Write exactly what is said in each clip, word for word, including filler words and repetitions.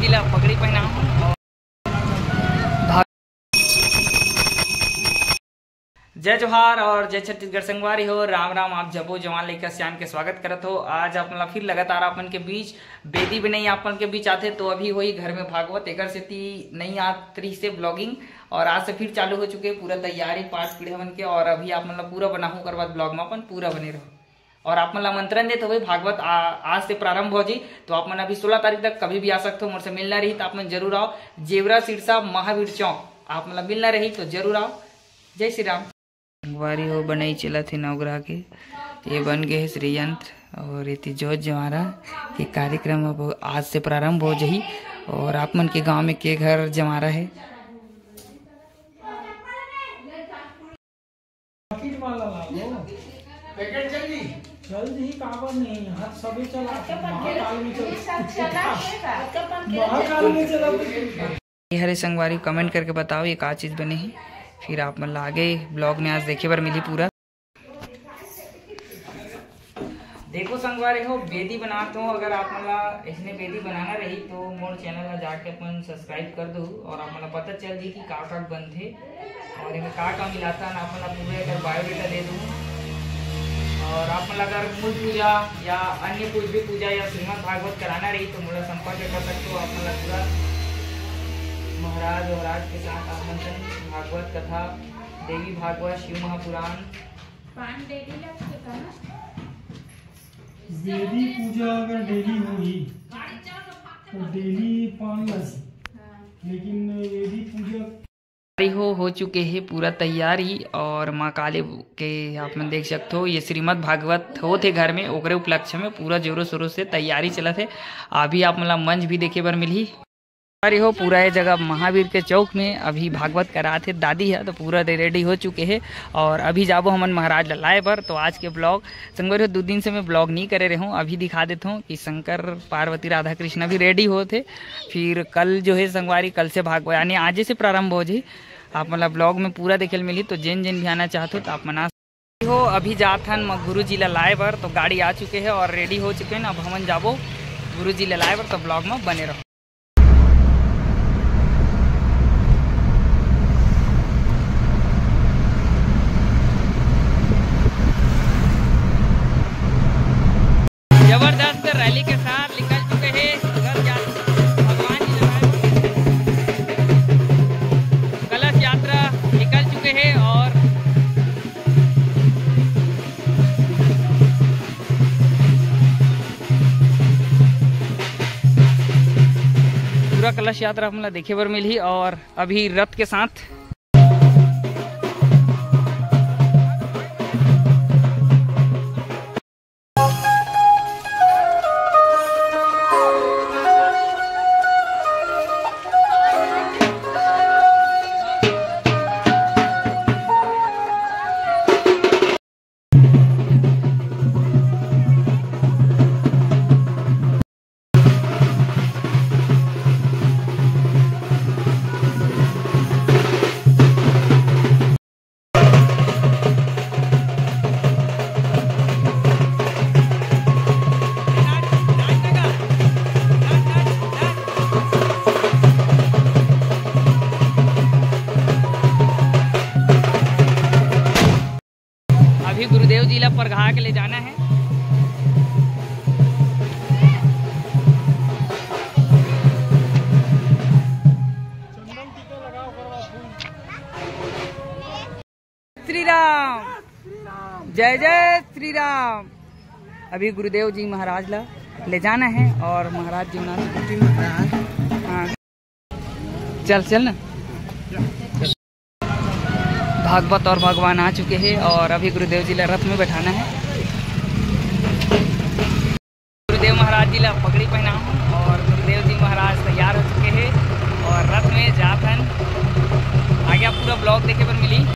ला पगड़ी पहनाहूं और भाग-, जय जोहार और जय छत्तीसगढ़ संगवारी हो, राम राम आप जबो जवान लइका सियान के स्वागत करत हो। आज आप मन ला फिर लगातार आप मन के बीच बेदी बनई आप मन के बीच आथे, तो अभी होई घर में भागवत, एकर सेती नई आत रहिसे vlogging और आज से फिर चालू हो चुके पूरा तैयारी पाठ पीढ़े मन के। और अभी आप मन ला पूरा बनाहूं, ओकर बाद vlog में अपन पूरा बने रहो। और आप मन ला आमंत्रण देत होवे, भागवत आ-, आज से प्रारंभ हो जी, तो आप मन अभी सोलह तारीख तक कभी भी आ सकते हो। मोर से मिलना रही तो आप मन जरूर आओ, जेवरा सिरसा महावीर चौक आप मन ला मिलना रही तो जरूर आओ। जय श्री राम। संगवारी हो, बनई चलत हे नवग्रह के, ये बन गए हे श्री यंत्र और एती जोत जवारा के कार्यक्रम अब आज से प्रारंभ हो जही। और आप मन के गांव में के घर जवारा है? पैकेट वाला ला लो। पैकेट चल जी। चल जी, काबर नहीं? हाथ सबे चला। महाकाल में चल। महाकाल में चला। ये हरे संगवारी, comment करके बताओ ये का चीज बने हे, फिर आप मन ला आगे vlog में आज देखे बर मिली पूरा। देखो संगवारी हो, बेदी बनात हो, अगर आप मन ला इसने बेदी बनाना रही तो मोर channel ला जाके अपन subscribe कर दो और आप मन ला पता चल जी कि का का बनथे। और एमे का का मिलाथन, आप मन ला पूरा एकर biodata दे दूं। और आप मन ला अगर मूल पूजा या अन्य कुछ भी पूजा या श्रीमद् भागवत कराना रही तो मोला संपर्क कर सकते हो। आप मन ला पूरा महाराज और राज के साथ आप मन संग भागवत कथा, देवी भागवत, शिव महापुराण, पान daily लगथे का ना? वेदी पूजा अगर daily होही, तो daily पान लगही। हाँ। लेकिन वेदी पूजा हो, हो चुके हे पूरा तैयारी और माँ काली के आप मन देख सकते हो, ये श्रीमद् भागवत होत हे घर में, ओकरे उपलक्ष्य में पूरा जोरों शोरों से तैयारी चलत हे। अभी आप मन ला मंच भी देखे बर मिलही। अरे हो, पूरा ये जगह महावीर के चौक में अभी भागवत करात हे दादी ह, तो पूरा ready हो चुके हे और अभी जाबो हमन महाराज ला लाए बर। तो आज के vlog संगवारी हो, दो दिन से मैं vlog नहीं करे रहे हूँ, अभी दिखा देता हूँ कि शंकर पार्वती राधा कृष्ण अभी ready होत हे। फिर कल जो है संगवारी, कल से भागवत यानी आजे से प्रारंभ हो जाही। आप मन ला vlog में पूरा देखे ल मिलही, तो जेन जेन भी आना चाहत हो तो आप मन आ हो। अभी जात हन म-, गुरु जी ला लाए बर, तो गाड़ी आ चुके हे और ready हो चुके हे। अब हमन जाबो गुरु जी ला लाए बर, तो vlog में बने रहो। जबरदस्त रैली के साथ निकल चुके हैं रथ यात्रा, भगवान जी ला लाए बर। कलश यात्रा निकल चुके हैं और पूरा कलश यात्रा हमला देखे बर मिलही और अभी रथ के साथ अभी गुरुदेव जी ला परघा के ले जाना है। श्री राम, जय जय श्री राम। अभी गुरुदेव जी महाराज ला ले जाना है और महाराज जी उन्होंने, हाँ, चल चल ना। भागवत और भगवान आ चुके हैं और अभी गुरुदेव जी ला रथ में बैठाना है। गुरुदेव महाराज जी ला पगड़ी पहनाहूं और गुरुदेव जी महाराज तैयार हो चुके हैं और रथ में जात हन। आगे आप पूरा vlog देखे बर मिली।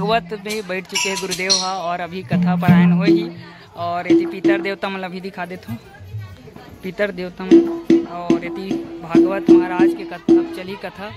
भागवत में बैठ चुके हैं गुरुदेव हा, और अभी कथा पारायण होही। और एती पितर देवता मन ला भी दिखा देथों, पितर देवता मन। और एती भागवत महाराज के कथा, अब चली कथा।